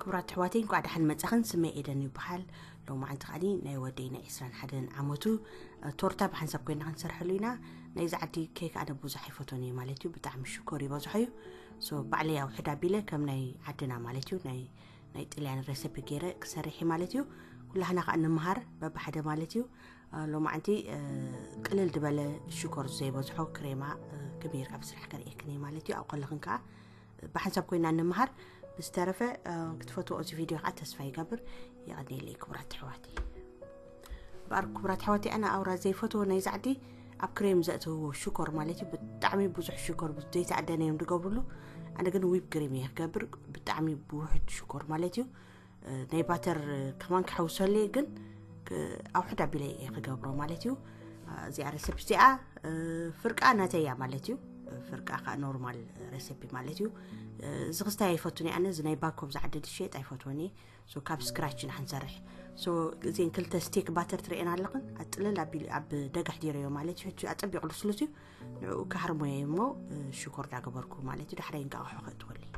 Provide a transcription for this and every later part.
ክቡራት ኣሕዋተይ፣ እንኳዕ ደሓን መጻኽን። ስመይ ኤደን ይበሃል። ሎማዓንቲ ከዓኒ ናይ ወደይ ናይ ዕስራን ሓደን ዓመቱ ቶርታ ብሓንሳብ ኮይና ክንሰርሐሉ ኢና። ናይዚ ዓዲ ኬክ ኣነ ብዙሕ ኣይፈቶን እየ ማለት እዩ። ብጣዕሚ ሽኮር ይበዝሖ እዩ። ሶ ባዕለይ ኣውሕድ ኣቢለ ከም ናይ ዓድና ማለት እዩ፣ ናይ ናይ ጥልያን ረሰፒ ገይረ ክሰርሕ ማለት እዩ። ኩላህና ከዓ ንምሃር በብሓደ ማለት እዩ። ሎማዓንቲ ቅልል ዝበለ ሽኮር ዘይበዝሖ ክሬማ ክመይርካ ብስራሕ ከርእየክን ማለት እዩ። ኣብ ከለኽን ከዓ ብሓንሳብ ኮይና ንምሃር። ብዝተረፈ ክትፈትዎ እዚ ቪድዮ ከዓ ተስፋ ይገብር። የቐኒለይ ክቡራት ኣሕዋተይ። እምበኣር ክቡራት ኣሕዋተይ፣ ኣነ ኣውራ ዘይፈትዎ ናይ ዛዕዲ ኣብ ክሬም ዘእተውዎ ሽኮር ማለት እዩ። ብጣዕሚ ብዙሕ ሽኮር ዘይተኣደነ እዮም ዝገብርሉ። ኣነ ግን ዊፕ ክሬም እየ ክገብር፣ ብጣዕሚ ብውሕድ ሽኮር ማለት እዩ። ናይ ባተር ከማን ክሕውሰሉ እየ፣ ግን ኣውሕድ ኣቢለ እየ ክገብሮ ማለት እዩ። እዚኣ ረሰፕ እዚኣ ፍርቃ ናተያ ማለት እዩ። ፍርቃ ከዓ ኖርማል ረሰፒ ማለት እዩ። እዚ ክስታይ ኣይፈቱን እየ ኣነ። እዚ ናይ ባኮ ብዝዓደድ ሽየጥ ኣይፈትወን እየ። ሶ ካብ ስክራች ኢና ክንሰርሕ። ሶ እዚን ክልተ ስቴክ ባተር ትርእየን ኣለኽን ኣጥልል ኣቢሉ ኣብ ደጋ ሕዲረዮ ማለት እዩ። ሕጂ ኣጸቢቑ ልስሉስ እዩ። ንዕኡ ክሃርሞየ እሞ ሽኮር ዳገበርኩ ማለት እዩ። ዳሕራይ እንቃቕሖ ከእትወለይ።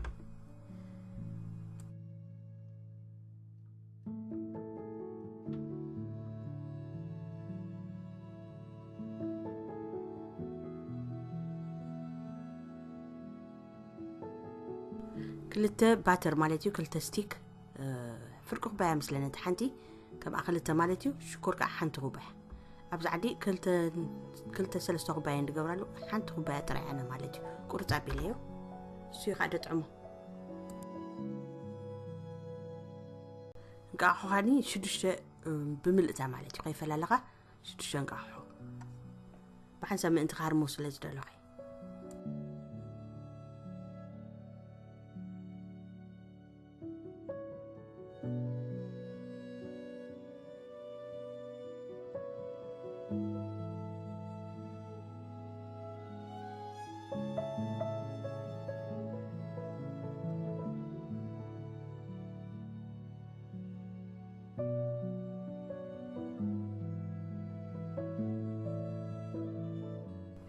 ክልተ ባተር ማለት እዩ፣ ክልተ ስቲክ። ፍርቂ ኩባያ ምስለነ እቲ ሓንቲ ከምኣ ክልተ ማለት እዩ። ሽኮር ከዓ ሓንቲ ኩባያ። ኣብዚ ዓዲ ክልተ ሰለስተ ኩባያ ንገብራሉ፣ ሓንቲ ኩባያ ጥራይ ኣነ ማለት እዩ። ቁርፅ ኣቢለዮ እሱ እዩ ከዓ ደጥዕሞ። እንቃቑሖ ከዓኒ ሽዱሽተ ብምልእታ ማለት እዩ፣ ከይፈላለኻ ሽዱሽተ እንቃቑሖ ብሓንሳብ ምእንቲ ክሃርሞ ስለ ዝደለኹ።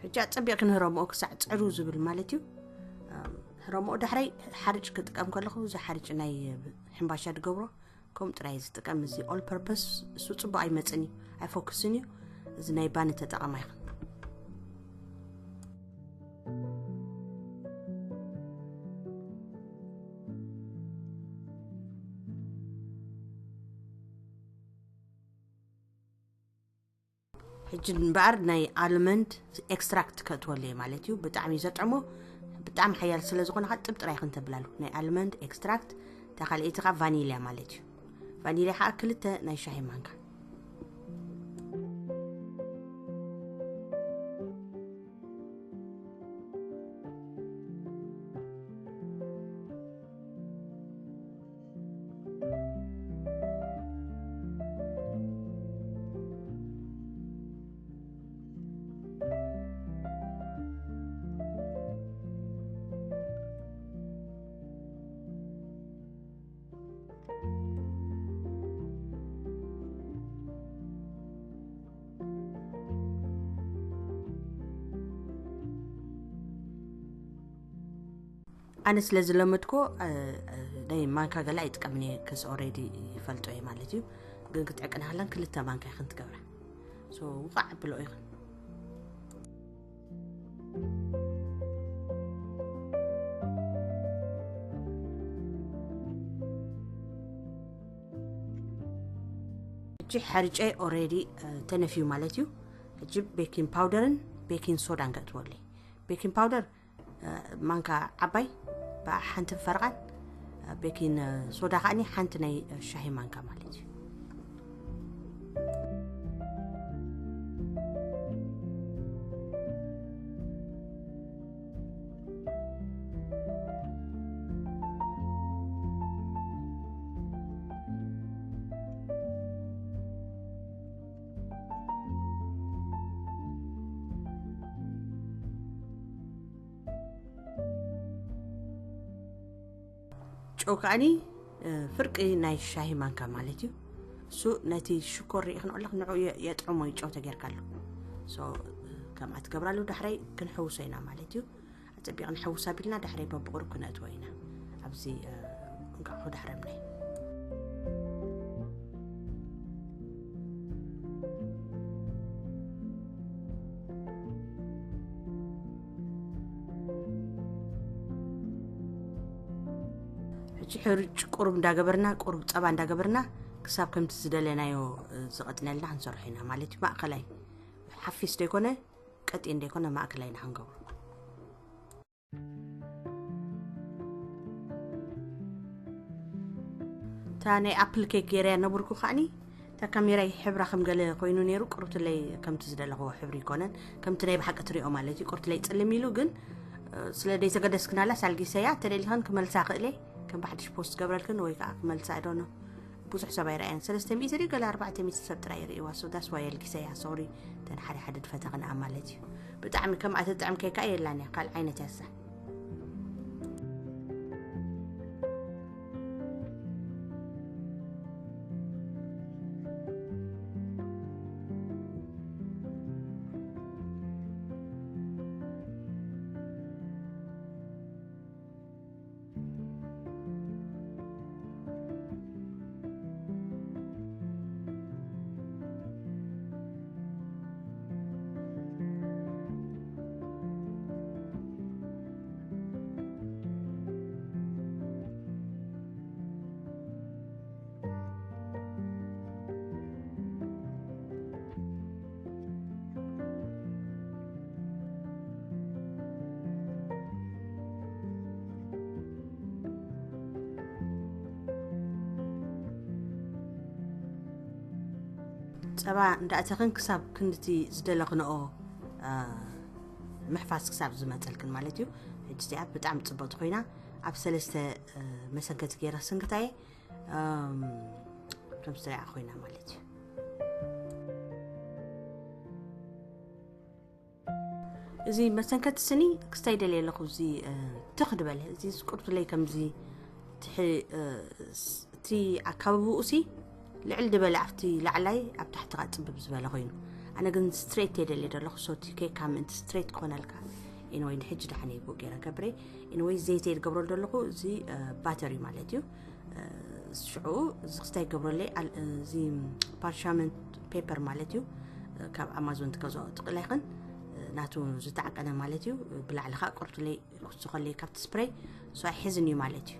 ሕጂ ኣጸቢቕኪ ንህረምኦ ክሳዕ ጸሩ ዝብል ማለት እዩ። ህረምኦ ዳሕራይ ሓርጭ ክጥቀም ከለኹ፣ እዚ ሓርጭ ናይ ሕምባሻ ዝገብሮ ከምኡ ጥራይ ዝጥቀም። እዚ ኦል ፐርፐስ እሱ ጽቡቕ ኣይመጽን እዩ፣ ኣይፎክስን እዩ። እዚ ናይ ባኒ ተጠቐማ ይኹን። ሕጂ እምበኣር ናይ ኣልመንድ ኤክስትራክት ከእትወሉ እየ ማለት እዩ። ብጣዕሚ እዩ ዘጥዕሞ፣ ብጣዕሚ ሓያል ስለ ዝኾነ ከዓ ጥብ ጥራይ ክንተብላሉ። ናይ ኣልመንድ ኤክስትራክት፣ እታ ካልኣይቲ ከዓ ቫኒልያ ማለት እዩ። ቫኒልያ ከዓ ክልተ ናይ ሻሂ ማንካ። ኣነ ስለ ዝለመድኮ ናይ ማንካ ገላ ይጥቀምኒ፣ ከስ ኦሬዲ ይፈልጦ እየ ማለት እዩ። ግን ክትዕቅን ሃላን ክልተ ማንካ ይኽን ትገብራ። ሶ ውቃዕ ብሎ ይኽን። ሕጂ ሓርጨይ ኦሬዲ ተነፍዩ ማለት እዩ። ሕጂ ቤኪንግ ፓውደርን ቤኪንግ ሶዳን ከእትወለይ። ቤኪንግ ፓውደር ማንካ ዓባይ ብሓንቲ ፈርቓን፣ ቤኪን ሶዳ ከዓኒ ሓንቲ ናይ ሻሂ ማንካ ማለት እዩ። ጨው ከዓኒ ፍርቂ ናይ ሻሂ ማንካ ማለት እዩ። እሱ ነቲ ሽኮር ርኢ ክንዕለኽ ንዑ የጥዕሞ እዩ ጨው ተጌርካሉ። ከምኣ ትገብራሉ ዳሕራይ ክንሕውሶ ኢና ማለት እዩ። ኣጸቢቕ ንሕውስ ኣቢልና ዳሕራይ በብቕሩብ ክነእትዎ ኢና። ኣብዚ እንቃቑሑ ዳሕረምናይ ሕርጭ ቁሩብ እንዳገበርና፣ ቁሩብ ጸባ እንዳገበርና፣ ክሳብ ከምቲ ዝደለናዮ ዝቐጥነልና ክንሰርሖ ኢና ማለት እዩ። ማእከላይ ሓፊስ ዘይኮነ፣ ቀጢን ዘይኮነ፣ ማእከላይ ኢና ክንገብሮ። እታ ናይ ኣፕል ኬክ ገይረያ ነበርኩ ከዓኒ፣ እታ ካሜራይ ሕብራ ከም ገለ ኮይኑ ነይሩ። ቁርብትለይ ከምቲ ዝደለኽዎ ሕብሪ ይኮነን፣ ከምቲ ናይ ብሓቂ ትሪኦ ማለት እዩ። ቁርብትለይ ጽልም ኢሉ ግን፣ እ፣ ስለ ደይተገደስክናላ ሳልጊሰያ፣ ተደሊኸን ክመልሳ ክእለ፣ ከም ብሓድሽ ፖስት ገብረልክን ወይ ከዓ ክመልሳ፣ I don't know። ብዙሕ ሰብ ኣይረኣየን። ሰለስተ ሚእቲ ድዩ ገለ ኣርባዕተ ሚእቲ ሰብ ጥራይ ይርእይዋ። So that's why ኣልጊሰያ፣ ሶሪ። እተን ሓደ ሓደ ድፈተኽንኣ ማለት እዩ። ብጣዕሚ ከምኣ ትጥዕም ኬክ የላን እያ፣ ካልእ ዓይነት እያ እሳ። ጸባ እንዳእተኽን ክሳብ ክንድቲ ዝደለኽንኦ፣ አ፣ ምሕፋስ ክሳብ ዝመጸልክን ማለት እዩ። ሕጂ እዚኣ ብጣዕሚ ጽብቕቲ ኮይና ኣብ ሰለስተ፣ እ፣ መሰንከቲ ገይረ ክስንክታ እየ። እም፣ ከም ዝትሪኣ ኮይና ማለት እዩ። እዚ መሰንከቲ ስኒ ክስታይ ደልየ ኣለኹ። እዚ፣ እ፣ ትኽ ዝበለ፣ እዚ ቁርብትለይ ከምዚ ትሕ-፣ እ፣ ስ-፣ እቲ ኣካባቢኡ ሲ ልዕል ዝበለ ኣብቲ ላዕላይ ኣብ ታሕቲ ከዓ ጽብብ ዝበለ ኮይኑ። ኣነ ግን ስትሬት እየ ደልየ ዘለኹ። So እቲ ኬክ ካብ ምእንቲ ስትሬት ክኾነልካ። ኤንወይ ንሕጂ ደሓን እየ ብኡ ገይረ ገብረ። ኤንወይ ዘይተይ ዝገብረሉ ዘለኹ እዚ፣ እ፣ ባተር እዩ ማለት እዩ። እ፣ ሽዑ እዚ ክስታይ ገብረለይ ኣል-፣ እዚ ፓርሻመንት ፔፐር ማለት እዩ። እ፣ ካብ ኣማዞን ትገዝኦ ትኽእል ኣይኽን። እ፣ ናቱ ዝተዓቀነ ማለት እዩ። ብላዕሊ ከዓ ቁርብትለይ ክውስኸለይ ካብቲ ስፕሬይ፣ so ኣይሕዝን እዩ ማለት እዩ።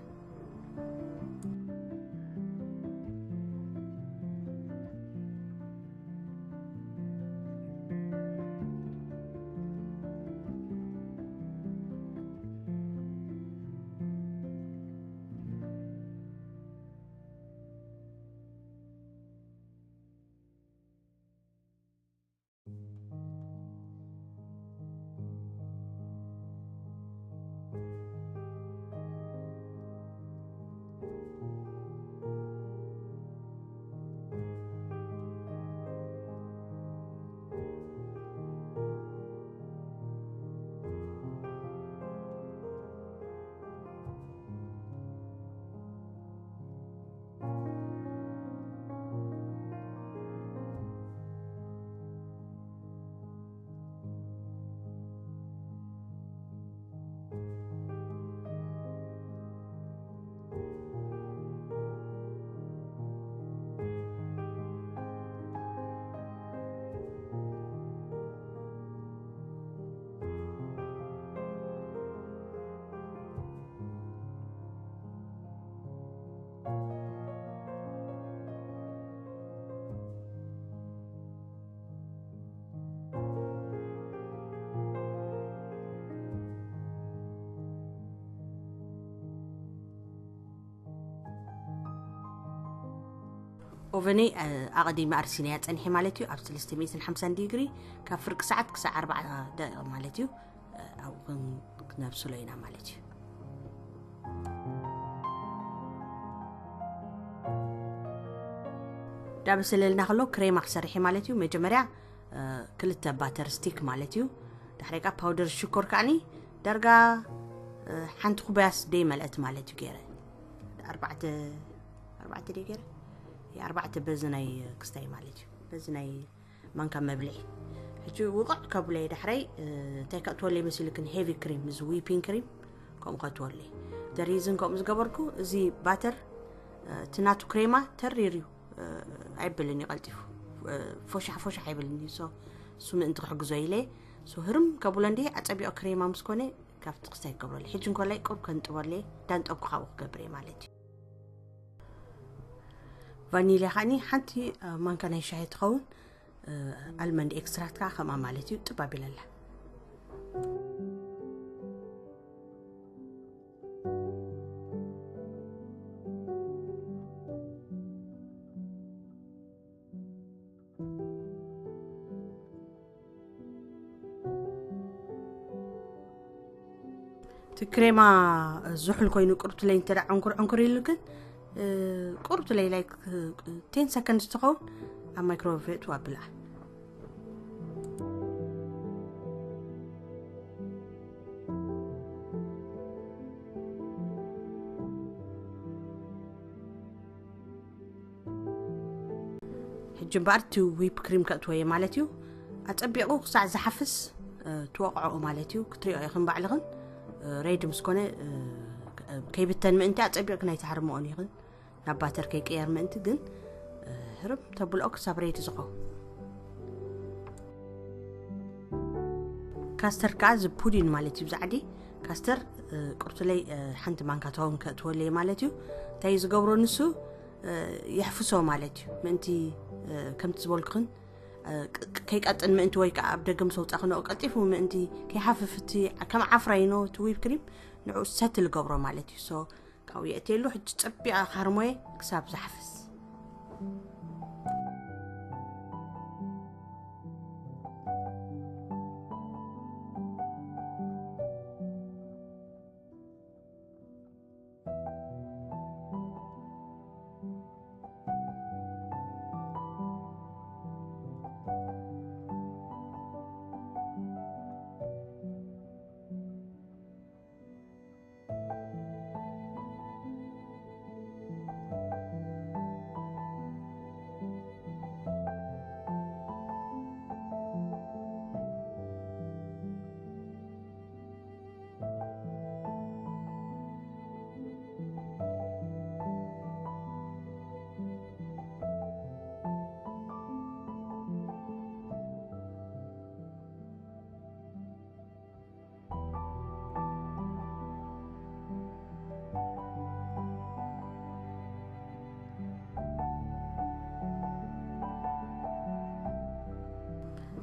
ኦቨነይ፣ እ፣ ኣቐዲመ ኣርሲነያ ጸኒሐ ማለት እዩ። ኣብ ሰለስተ ሚእትን ሓምሳን ዲግሪ ካብ ፍርቂ ሰዓት ክሳዕ ኣርባዓ ደቂቕ ማለት እዩ። እ፣ ኣብኡ ክን-፣ ክነብስሎ ኢና ማለት እዩ። ዳበሰለልና ከሎ ክሬማ ክሰርሕ እየ ማለት እዩ። መጀመርያ፣ እ፣ ክልተ ባተር ስቲክ ማለት እዩ። ዳሕራይ ከዓ ፓውደር ሽኮር ከዓኒ ዳርጋ፣ እ፣ ሓንቲ ኩባያስ ደይ መልአት ማለት እዩ ገይረ። ኣርባዕተ፣ ኣርባዕተ ደይ ገይረ? ያ፣ ኣርባዕተ በዚ ናይ ክስታይ ማለት እዩ። በዚ ናይ ማንካ መብልዒ። ሕጂ ውቕዕ ከብለይ ዳሕራይ፣ እ፣ እንታይ ከእትወለይ መሲልክን ሄቪ ክሪም፣ እዚ ዊፒንግ ክሪም ከምኡ ከእትወለይ። The reason ከምኡ ዝገበርኩ፣ እዚ ባተር፣ እ፣ እቲ ናቱ ክሬማ ተሪር እዩ። እ፣ ኣይብልን እዩ ቀልጢፉ። እ፣ ፎሻሕ ፎሻሕ ኣይብልን እዩ። So፣ እሱ ምእንቲ ክሕግዞ ኢለ። So፣ ህርም ከብሎ እንዲ ኣጸቢኦ ክሬማ ምስ ኮነ፣ ካብቲ ክስታይ ክገብረለይ። ሕጂ እንኮላይ ቁሩብ ከንጥበለይ፣ ዳንጠብኩ ካብኡ ክገብር እየ ማለት እዩ። ቫኒልያ ከዓኒ ሓንቲ ማንካ ናይ ሻሂ ትኸውን። ኣልመንድ ኤክስትራክት ከዓ ከምኣ ማለት እዩ። ጥብ ኣቢለላ። እቲ ክሬማ ዝሑል ኮይኑ ቁርብትለይ እንተ ዕንኩር ዕንኩር ኢሉ ግን ቁርብትለይ ላይክ ቴን ሰከንድስ ትኸውን ኣብ ማይክሮዌቭ እትዋ ብልዓ። ሕጂ እምበኣር እቲ ዊፕ ክሪም ከእትወየ ማለት እዩ። ኣጸቢቑ ክሳዕ ዝሓፍስ ትወቕዖ ማለት እዩ። ክትሪኦ ኢኽን ባዕልኽን ሬድ ምስ ኮነ ከይብተን ምእንቲ ኣጸቢቕክ ናይ ትሃርምኦን ኢኽን ናብ ባተር ከይቀየር ምእንቲ ግን ህርም ተብልኦ ክሳብ ሬድ ዝኸውን። ካስተር ከዓ እዚ ፑዲን ማለት እዩ። ብዛዕዲ ካስተር ቁርትለይ ሓንቲ ማንካ ትኸውን ከእትወለይ ማለት እዩ። እንታይ ዝገብሮ ንሱ የሕፍሶ ማለት እዩ። ምእንቲ ከምቲ ዝበልኩኽን ከይቀጥን ምእንቲ ወይ ከዓ ኣብ ደገ ምስ ኣውፃእኽንኦ ቀልጢፉ ምእንቲ ከይሓፍፍ እቲ ከም ዓፍራይኖ እቲ ዊፕ ክሪም ንዕኡ ሰትል ገብሮ ማለት እዩ። ሶ ካብኡ የእትየሉ። ሕጂ ፀቢቐ ካርሞየ ክሳብ ዝሓፍስ።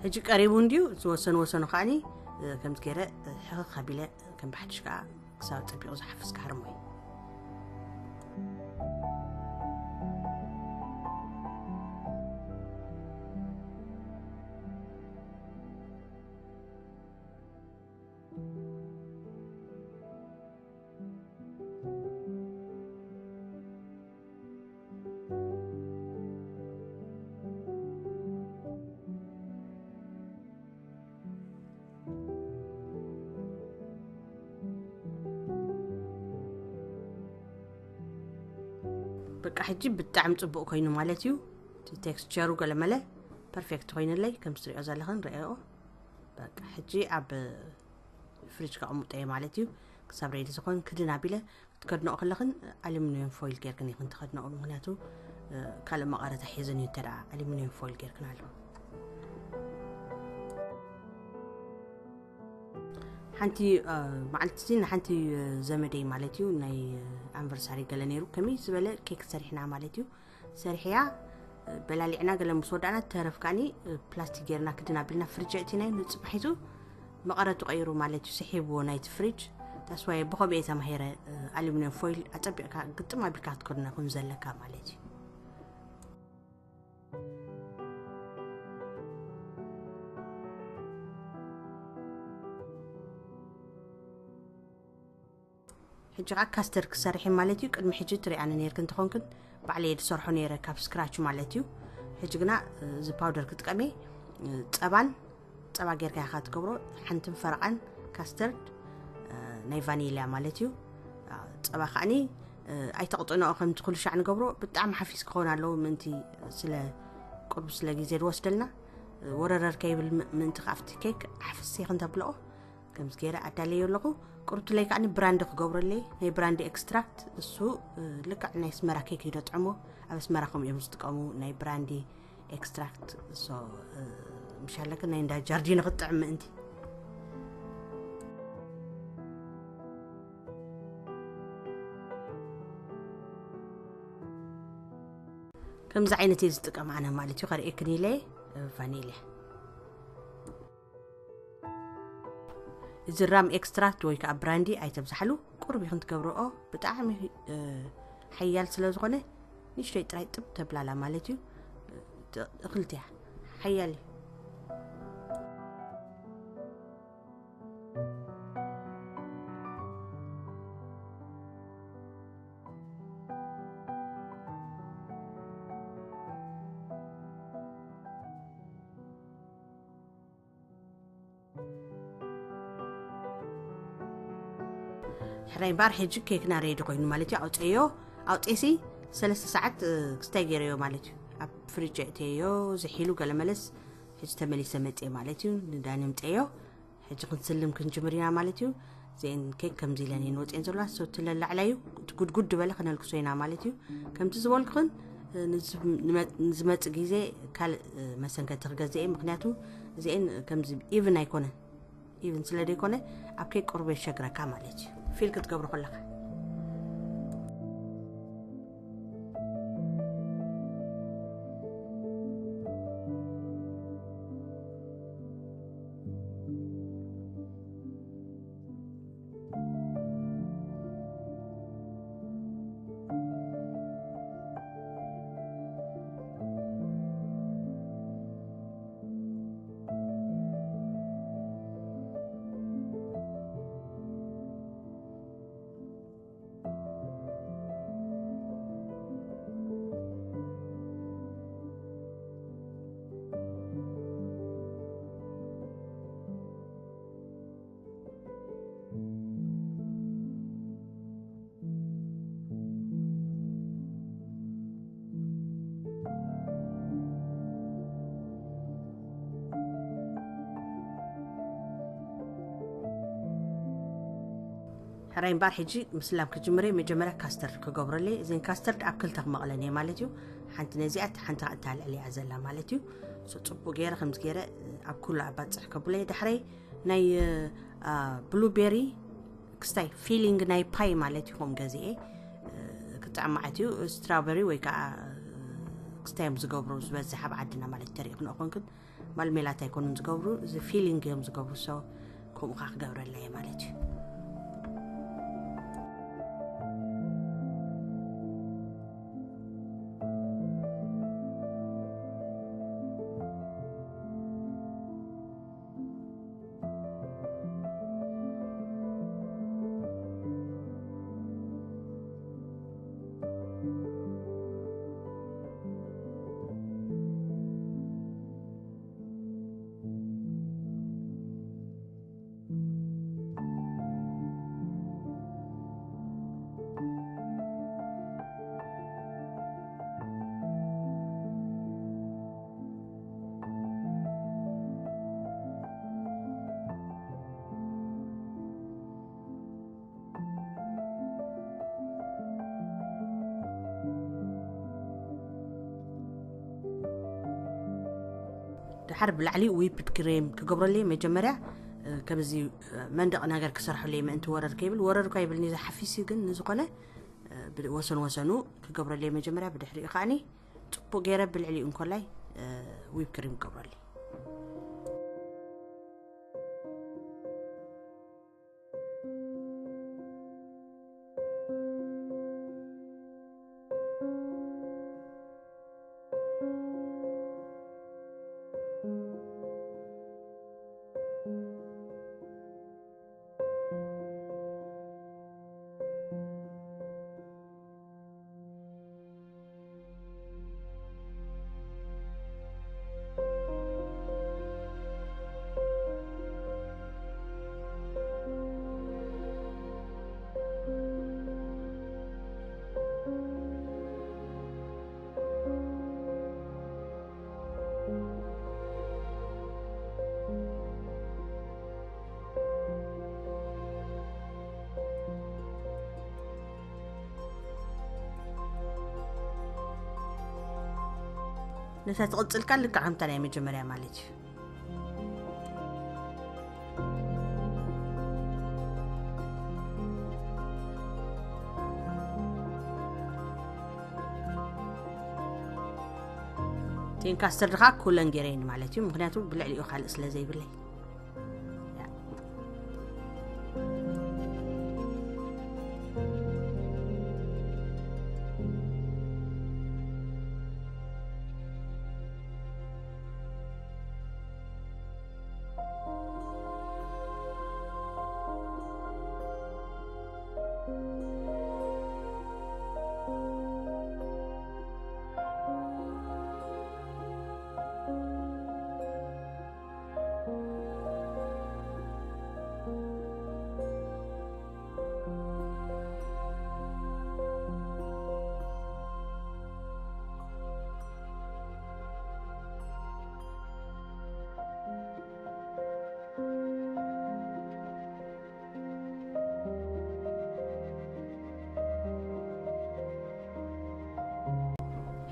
ሕጂ ቀሪቡ እንድዩ። ዝወሰኑ ወሰኑ ከዓኒ ከምዚ ገይረ ሕኽኽ ኣቢለ ከም ብሓድሽ ከዓ ክሳብ ፀቢቑ ዝሓፍስ ክሃርሞ እዩ። በቃ ሕጂ ብጣዕሚ ፅቡቅ ኮይኑ ማለት እዩ። እቲ ቴክስቸሩ ገለመለ ፐርፌክት ኮይኑለይ ከም ትሪኦ ዘለኽን ርኣዮ። በቃ ሕጂ ኣብ ፍሪጅ ከቐምጦ እየ ማለት እዩ። ክሳብ ሬዲ ዝኾን ክድን ኣቢለ ክትከድንኦ ከለኽን ኣሉሚንየም ፎይል ጌርክን ኢኽን ትኸድንኦ፣ ምኽንያቱ ካልእ መቐረት ኣይሕዝን እዩ እንተ ደኣ ኣሉሚንየም ፎይል ጌርክን ኣሎ። ሓንቲ መዓልቲ ንሓንቲ ዘመደይ ማለት እዩ ናይ ኣንቨርሳሪ ገለ ነይሩ፣ ከመይ ዝበለ ኬክ ሰሪሕና ማለት እዩ። ሰሪሕያ በላሊዕና ገለ ምስ ወዳእና ተረፍ ከዓኒ ፕላስቲክ ጌርና ክድን ኣቢልና ፍርጅ እቲናይ ንፅባሒቱ መቐረቱ ቀይሩ ማለት እዩ። ስሒብዎ ናይቲ ፍሪጅ ታስዋየ ብኸምኡ እየ ተማሂረ። ኣሉሚንየም ፎይል ኣፀቢቕካ ግጥም ኣቢልካ ክትከድኖ ከም ዘለካ ማለት እዩ። ሕጂ ከዓ ካስተርድ ክሰርሕ ማለት እዩ። ቅድሚ ሕጂ ትሪኣኒ ነርክ እንተኾንክን ባዕለየ ዝሰርሖ ነይረ ካብ ስክራች ማለት እዩ። ሕጂ ግና እዚ ፓውደር ክጥቀሜ ጸባን ጸባ ጌርካ ኢኻ ትገብሮ። ሓንትን ፈረቓን ካስተርድ ናይ ቫኒልያ ማለት እዩ። ጸባ ከዓኒ ኣይተቕጥንኦ ከምቲ ኩሉ ሻዕ ንገብሮ ብጣዕሚ ሓፊስ ክኸውን ኣለዎ ምእንቲ ስለ ቅርቡ ስለ ግዜ ዝወስደልና ወረረር ከይብል ምእንቲ ካብቲ ኬክ ሓፍስ ይኽን ተብልኦ ከምዚ ገይረ ኣዳለዮ ኣለኹ። ቅርብትለይ ከዓኒ ብራንዲ ክገብረለይ ናይ ብራንዲ ኤክስትራክት እሱ ልክዕ ናይ ኣስመራ ኬክ እዩ ደጥዕሞ። ኣብ ኣስመራ ከምኡ እዮም ዝጥቀሙ ናይ ብራንዲ ኤክስትራክት። ሶ ምሻለክ ናይ እንዳ ጃርዲኖ ክትጥዕም ምእንቲ። ከምዚ ዓይነት እየ ዝጥቀም ኣነ ማለት እዩ። ከርእየክን ኢለ ቫኒልያ። እዚ ራም ኤክስትራክት ወይ ከዓ ብራንዲ ኣይተብዝሓሉ፣ ቁሩብ ኢኽን ትገብርኦ። ብጣዕሚ ሓያል ስለ ዝኾነ ንእሽተይ ጥራይ ጥብ ተብላላ ማለት እዩ። እኽልቲ እያ፣ ሓያል እዩ። ሕራይ ባር ሕጂ ኬክና ሬዲ ኮይኑ ማለት እዩ። ኣውፀዮ ኣውፅሲ ሰለስተ ሰዓት ክስታይ ገይረዮ ማለት እዩ። ኣብ ፍሪጅ እተዮ ዝሒሉ ገለመለስ ሕጂ ተመሊሰ መፅየ ማለት እዩ። ንዳኒ ምፀዮ ሕጂ ክንስልም ክንጅምር ኢና ማለት እዩ። ዜን ኬክ ከምዚ ኢለን እየን ወፅኤን ዘለዋ ሰቲ ለላዕላ እዩ። እቲ ጉድጉድ ዝበለ ክነልክሶ ኢና ማለት እዩ። ከምቲ ዝበልኩኽን ንዝመፅ ግዜ ካልእ መሰንከቲ ክገዝእ እየ። ምክንያቱ እዚአን ከምዚ ኢቭን ኣይኮነን፣ ኢቭን ስለ ዘይኮነ ኣብ ኬክ ቅሩብ የሸግረካ ማለት እዩ፣ ፊል ክትገብሮ ከለካ። ሕራይ እምበኣር ሕጂ ምስላም ክጅምር እየ። መጀመርያ ካስተርድ ክገብረለይ፣ እዘን ካስተርድ ኣብ ክልተ ክመቕለን እየ ማለት እዩ። ሓንቲ ነዚኣ፣ ሓንቲ ከዓ እታ ልዕሊኣ ዘላ ማለት እዩ። ሶ ፅቡቅ ገይረ ከምዚ ገይረ ኣብ ኩሉ ኣባፅሕ ከብለይ። ዳሕረይ ናይ ብሉቤሪ ክስታይ ፊሊንግ ናይ ፓይ ማለት እዩ። ከምኡ ገዚኤ ክጥዕም ማለት እዩ። ስትራበሪ ወይ ከዓ ክስታይ እዮም ዝገብሩ ዝበዝሕ ኣብ ዓድና ማለት ተሪእክንኦ ኮንክን ማልሜላት ኣይኮኑን ዝገብሩ፣ እዚ ፊሊንግ እዮም ዝገብሩ። ሶ ከምኡ ከዓ ክገብረላ እየ ማለት እዩ። ድሓር ብላዕሊ ዊፕድ ክሬም ክገብረለይ መጀመርያ፣ እ፣ ከምዚ፣ እ፣ መንደቕ ነገር ክሰርሐለይ ምእንቲ ወረር ከይብል፣ ወረር እኳ ይብልኒ ዝሓፊሲ ግን ንዝኾነ፣ እ፣ ብ-፣ ወሰን ወሰኑ ክገብረለይ መጀመርያ፣ ብድሕሪኡ ከዓኒ ጽቡቕ ገይረ ብልዕሊኡ እንኮላይ፣ እ፣ ዊፕ ክሪም ክገብረለይ። ነታ ትቕጽል ቃል ልክዕ ከምታ ናይ መጀመርያ ማለት እዩ። እን ካስተርድ ከዓ ኩለን ገይረየን ማለት እዩ፣ ምክንያቱ ብልዕሊኡ ካልእ ስለ ዘይብለይ።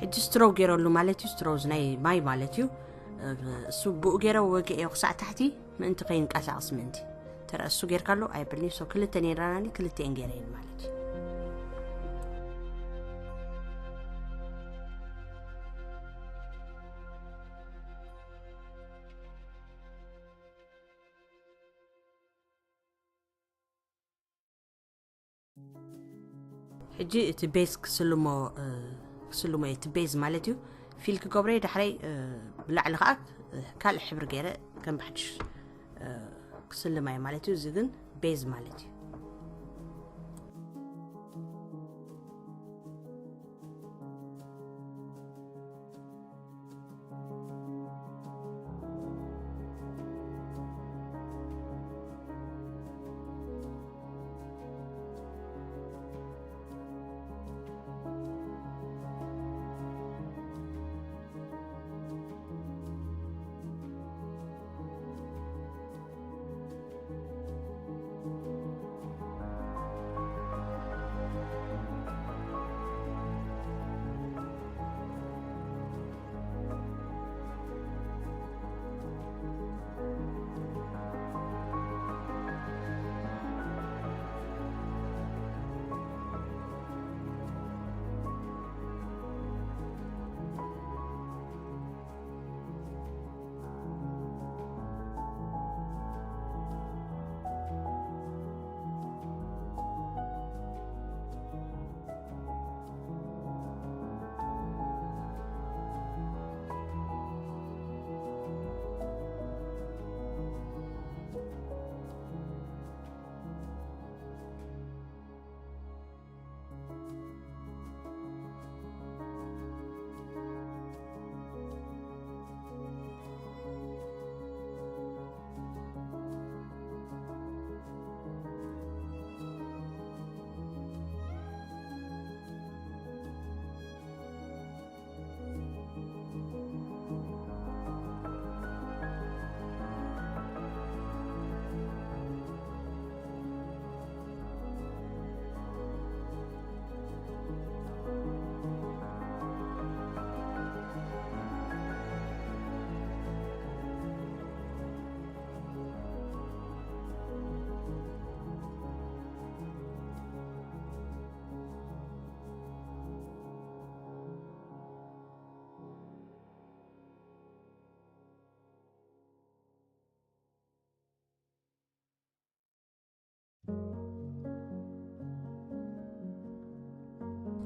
ሕጂ ስትሮው ገይረሉ ማለት እዩ። ስትሮዝ ናይ ማይ ማለት እዩ። እሱ ብኡ ገይረ ወገኤዮ ክሳዕ ታሕቲ ምእንቲ ከይንቀሳቐስ ምእንቲ። ተረ እሱ ጌርካሉ ኣይብልኒ። ሶ ክልተ ነይራናኒ፣ ክልተኤን ገይረየን ማለት እዩ። ሕጂ እቲ ቤዝ ክስልሞ ክስልሞ እየ። እቲ ቤዝ ማለት እዩ፣ ፊል ክገብረ እየ። ዳሕረይ ብላዕሊ ከዓ ካልእ ሕብሪ ገይረ ከም ብሓድሽ ክስልማ እየ ማለት እዩ። እዚ ግን ቤዝ ማለት እዩ።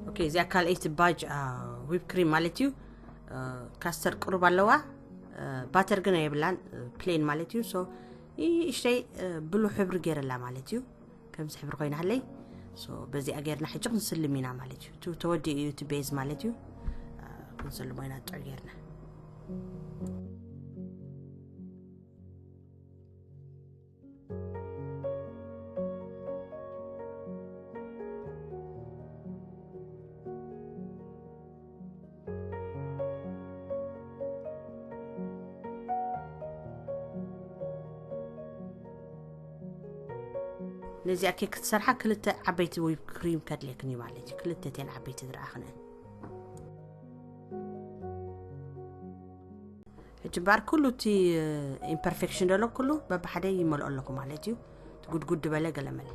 ኦኬ፣ እዚኣ ካልኣይቲ ባጅ ዊፕ ክሪም ማለት እዩ። ካስተር ቅሩብ ኣለዋ፣ ባተር ግን የብላን፣ ፕሌን ማለት እዩ። ሶ ይእሽተይ ብሉ ሕብሪ ገይረላ ማለት እዩ። ከምዚ ሕብሪ ኮይና ሃለይ። ሶ በዚኣ ገይርና ሕጂ ክንስልም ኢና ማለት እዩ። እቲ ተወዲኡ እዩ እቲ ቤዝ ማለት እዩ። ክንስልሞ ኢና ጥዑይ ገይርና። ነዚኣ ኬክ ክትሰርሓ ክልተ ዓበይቲ ዊፕ ክሪም ከድልየክን እዩ ማለት እዩ። ክልተ እተን ዓበይቲ ዝረኣኽንአን። ሕጂ እምበኣር ኩሉ እቲ ኢምፐርፌክሽን ደሎ ኩሉ በብሓደ ይመልኦ ኣለኩ ማለት እዩ። እቲ ጉድጉድ ዝበለ ገለመለ።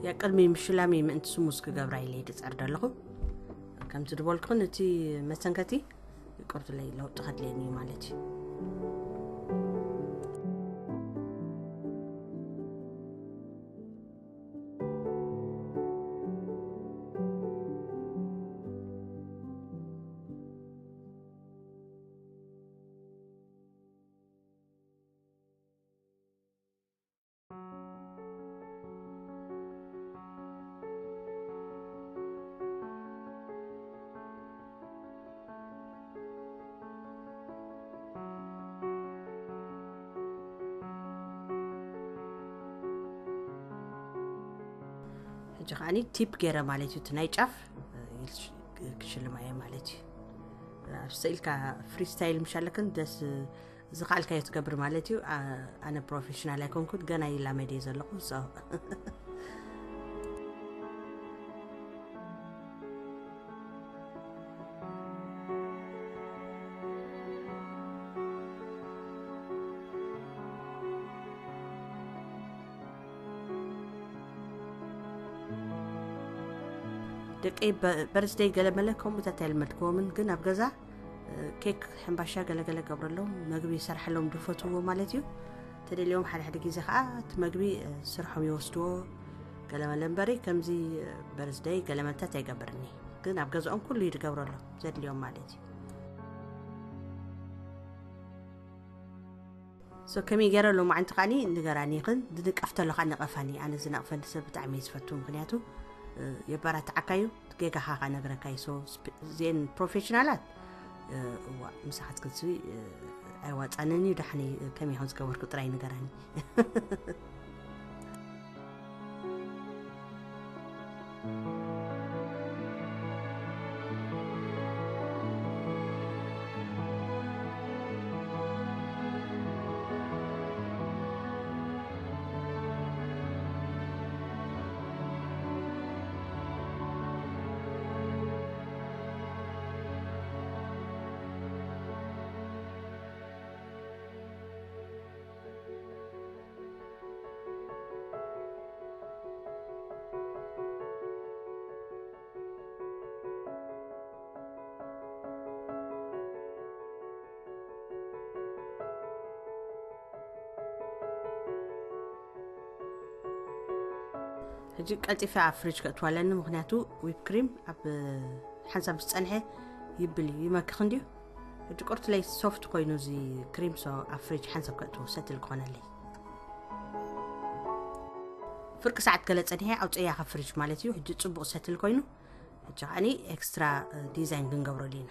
ያ ቅድሚ ምሽላሚ ምእንቲ ስሙዝ ክገብራ ኢለ ይድጸር ዘለኹ። ከምቲ ዝበልኩን እቲ መሰንከቲ ይቅርትለይ ለውጢ ከድልየኒ እዩ ማለት እዩ። ሕጂ ከዓኒ ቲፕ ገይረ ማለት እዩ፣ እቲ ናይ ጫፍ ክሽልማ እየ ማለት እዩ። ኣብ ስኢልካ ፍሪስታይል ምሽ ኣለክን ደስ ዝኸኣልካዮ ትገብር ማለት እዩ። ኣነ ፕሮፌሽናል ኣይኮንኩን፣ ገና ይላመድ እየ ዘለኹ። ደቂ በርዝደይ ገለመለ ከምኡታት ኣይለመድክዎምን፣ ግን ኣብ ገዛ ኬክ ሕምባሻ ገለገለ ገብረሎም፣ መግቢ ይሰርሐሎም ዝፈትዎ ማለት እዩ። ተደልዮም ሓደ ሓደ ግዜ ከዓ እቲ መግቢ ስርሖም ይወስድዎ። ገለመለ እምበሪ ከምዚ በርዝደይ ገለመልታት ኣይገብርኒ፣ ግን ኣብ ገዛኦም ኩሉ እዩ ዝገብረሎም ዘድልዮም ማለት እዩ። ሶ ከመይ ገይረ ሎማዓንቲ ከዓኒ ንገራኒ ይኽን ዝንቀፍ ተሎ ከዓ ንቐፋኒ። ኣነ ዝነቕፈኒ ሰብ ብጣዕሚ እየ ዝፈቱ፣ ምክንያቱ የበራትዓካ እዩ፣ ጌጋኻ ከዓ ነግረካ እዩ። ሶ ዜን ፕሮፌሽናላት እዋ ምሳኻት ክትስቢ ኣይዋፃንን እዩ። ዳሕኒ ከመይ ከም ዝገበርኩ ጥራይ ንገራኒ። ሕጂ ቀልጢፈ ኣብ ፍሪጅ ከእትዋ ኣለኒ፣ ምክንያቱ ዊፕ ክሪም ኣብ ሓንሳብ ምስ ጸንሐ ይብል እዩ፣ ይመክኽ እንድዩ። ሕጂ ቁርትለይ ሶፍት ኮይኑ እዚ ክሪም፣ ሶ ኣብ ፍሪጅ ሓንሳብ ከእትዎ ሰትል ክኾነለይ። ፍርቂ ሰዓት ገለ ጸኒሐ ኣውፅእያ ካብ ፍሪጅ ማለት እዩ። ሕጂ ጽቡቕ ሰትል ኮይኑ፣ ሕጂ ከዓኒ ኤክስትራ ዲዛይን ክንገብረሉ ኢና።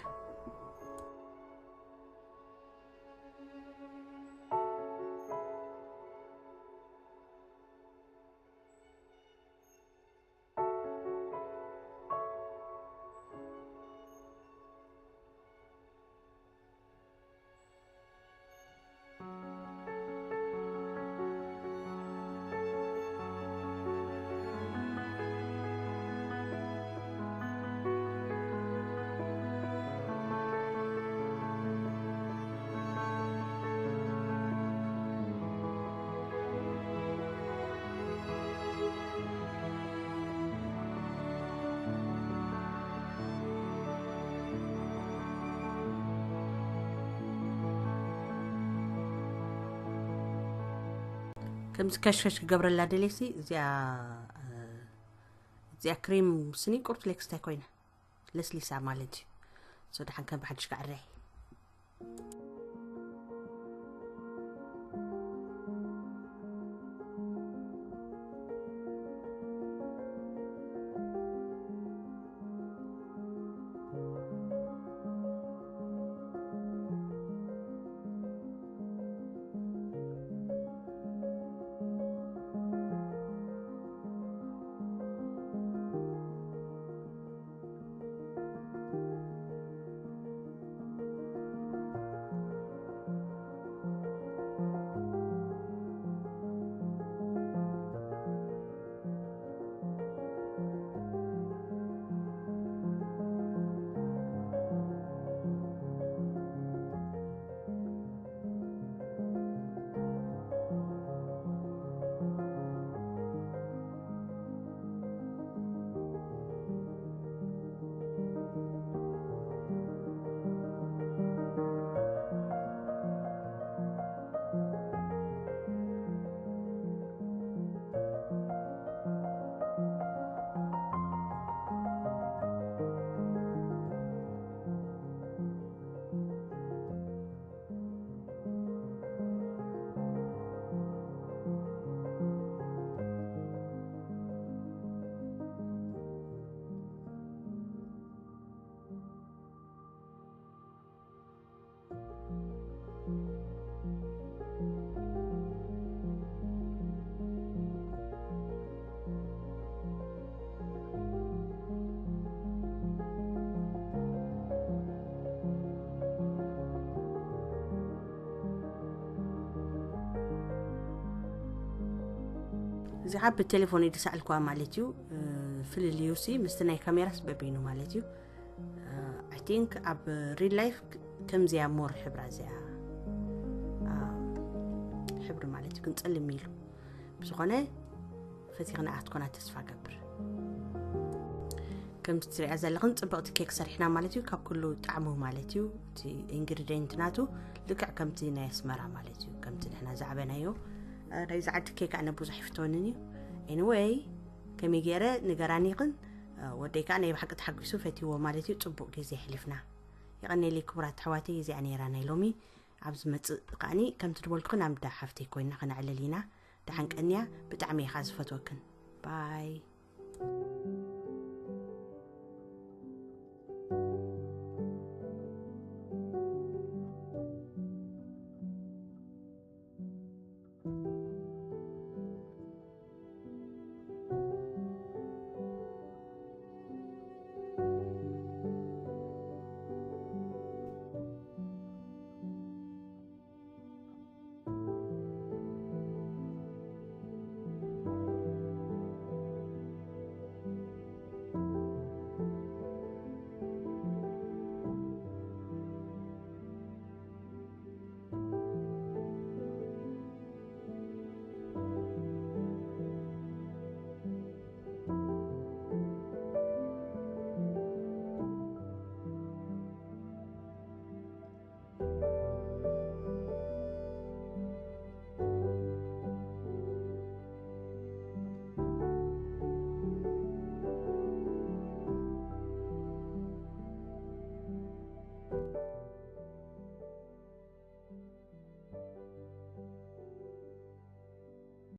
ከምዚ ከሽከሽ ክገብረላ ደልየሲ እዚኣ እዚኣ ክሬም ስኒ ቁርት ሌክስታይ ኮይና ለስሊሳ ማለት እዩ። ሶ ደሓን ከም ብሓድሽ ክዕረ። እዚኣ ብቴሌፎን እዩ ዝሰኣልኩዋ ማለት እዩ። ፍልልዩ ሲ ምስቲ ናይ ካሜራስ በበይኑ ማለት እዩ። I think ኣብ real life ከምዚያ more ሕብራ እዚኣ ሕብሪ ማለት እዩ፣ ግን ጸልም ኢሉ ብዝኾነ ፈቲኽና ኣትኮና ተስፋ ገብር። ከምቲ ትሪኣ ዘለኽን ጽብቕቲ ኬክ ሰሪሕና ማለት እዩ። ካብ ኩሉ ጣዕሙ ማለት እዩ፣ እቲ ኢንግሪዲየንት ናቱ ልክዕ ከምቲ ናይ ኣስመራ ማለት እዩ፣ ከምቲ ንሕና ዝዓበናዮ። ናይዚ ዓዲ ኬክ ኣነ ብዙሕ ኣይፍተወንን እዩ። Anyway፣ ከመይ ገይረ ንገራኒኽን ወደይ ከዓ ናይ ብሓቂ ተሓጒሱ ፈትይዎ ማለት እዩ። ጽቡቕ ግዜ ኣሕሊፍና። የቐኔለይ ክቡራት ኣሕዋተይ፣ እዚኣ ነይራ ናይ ሎሚ። ኣብ ዝመጽእ ከዓኒ ከምቲ ዝበልኩኽን ኣብ እንዳ ሓፍተይ ኮይና ከነዕልል ኢና። ደሓን ቀንያ። ብጣዕሚ እየ ከዓ ዝፈትወክን። ባይ።